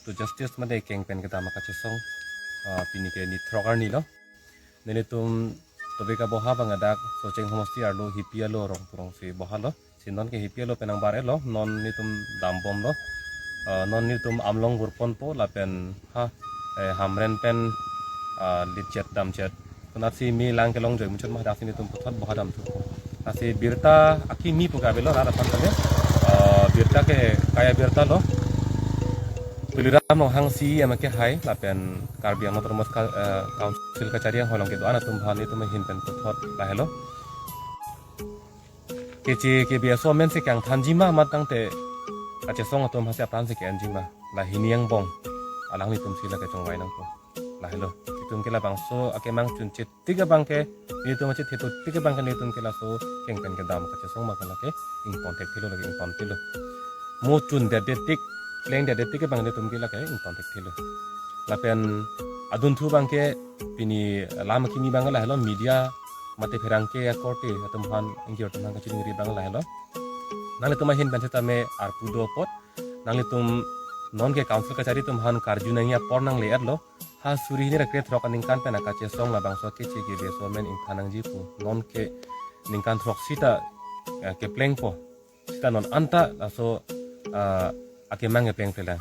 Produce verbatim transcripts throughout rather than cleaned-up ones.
to justice mate keng pen kedam akachesong, ah, pini ke nithrok arni lo. Nelitum Tobika boha abang adak Socheng homosti arlo Hipi alo Rongtu Rongsi boha lo. Si non ke Hipi alo pen nangbar-et lo, non nelitum dambom lo. Ah, non nelitum amlong vurponpo lapen ha, eh, Hamren pen, ah, litchet damchet. Konatsi me lang kelong joi muchot ma, hadak si nelitum puthot boha damthupo. Lasi birta akimi pu ke avelo rat aphan kali. Ah, birta ke kaya birta lo. Tuliram Ronghang C E M ke hai lapen Karbi Anglong Autonomous Ka-, eh, Council kachari anghoi along kedo-an atum aphan nelitum ahin pen puthot lahelo. Keche kebe aso amen si kangthanji ma mat tangte kachesong atum aphan si apran si ke-enji ma. La hini angbong alanglitum si lake chongvai nangpo. Lahelo. Itum ke labangso akemang chunche tik abang ke, nelitum achethe tu tik abang ke nelitum ke laso keng pen kedam kachesong ma ke lake ington thekthelo, lake ington thelo. Mo chundetdet tik, plengdetdet tik abang nelitum ke lake ington thekthelo. Lapen adunthu abang ke pini lam akimi abang ke lahelo, media mate pherangke akorte atum aphan, ingkir atum aphan kachiningri abang lahelo. Nanglitum ahin pen setame arpu do apot, nanglitum non ke council kachari atum aphan karju nangji apor nangle-et lo. Ha suri hini ra krethrok aningkan pen akachesong labangso keche kebe aso amen ingthan nangji pu. Non ke ningkan throksi ta, eh, keplengpo. Sita non anta laso, ah, akemang keplengple lang.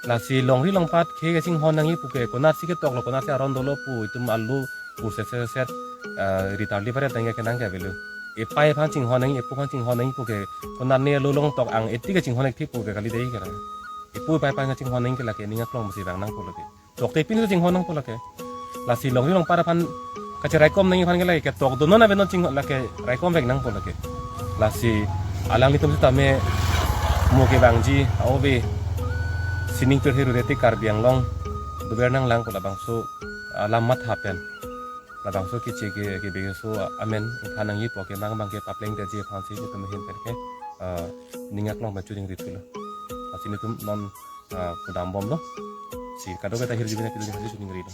Lasi longri longpat khei kachinghon nangji pu ke konatsi ketok lo, konatsi aron dolo pu itum alu pu set set set, ah, ritar liparet nangji kenang ke avelo. Epai aphan chinghon nangji, epo aphan chinghon nangji pu ke konat ne alu longtok ang eti kachinghon-ik thi pu ke kali dei ke ra. Epo epai aphan kachinghon nangji ke lake ning aklong masi vang nangpo lake. Tokte pini chinghon nangpo lake. Lasi longri longpat aphan kacheraikom nangji aphan ke lake ketok do non ave non chinghon lake raikom vek nangpo lake. Lasi alanglitum setame mo kevangji aove sining pirthe rureti Karbi Anglong dover nanglangpo labangso alam matha pen. Labangso keche ke, kebe aso amen ingthan nangji pu akemang abang ke paplengdetji aphan si nelitum ahin pen ke, ah, ning aklong pen chiningri thulo. Lasi nelitum non, ah, kedambom lo. Si kadokave ta hirjume nangkedo hali chiningri lo.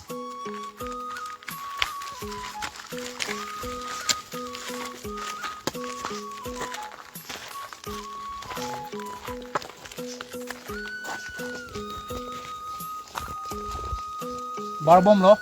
Barbom lo.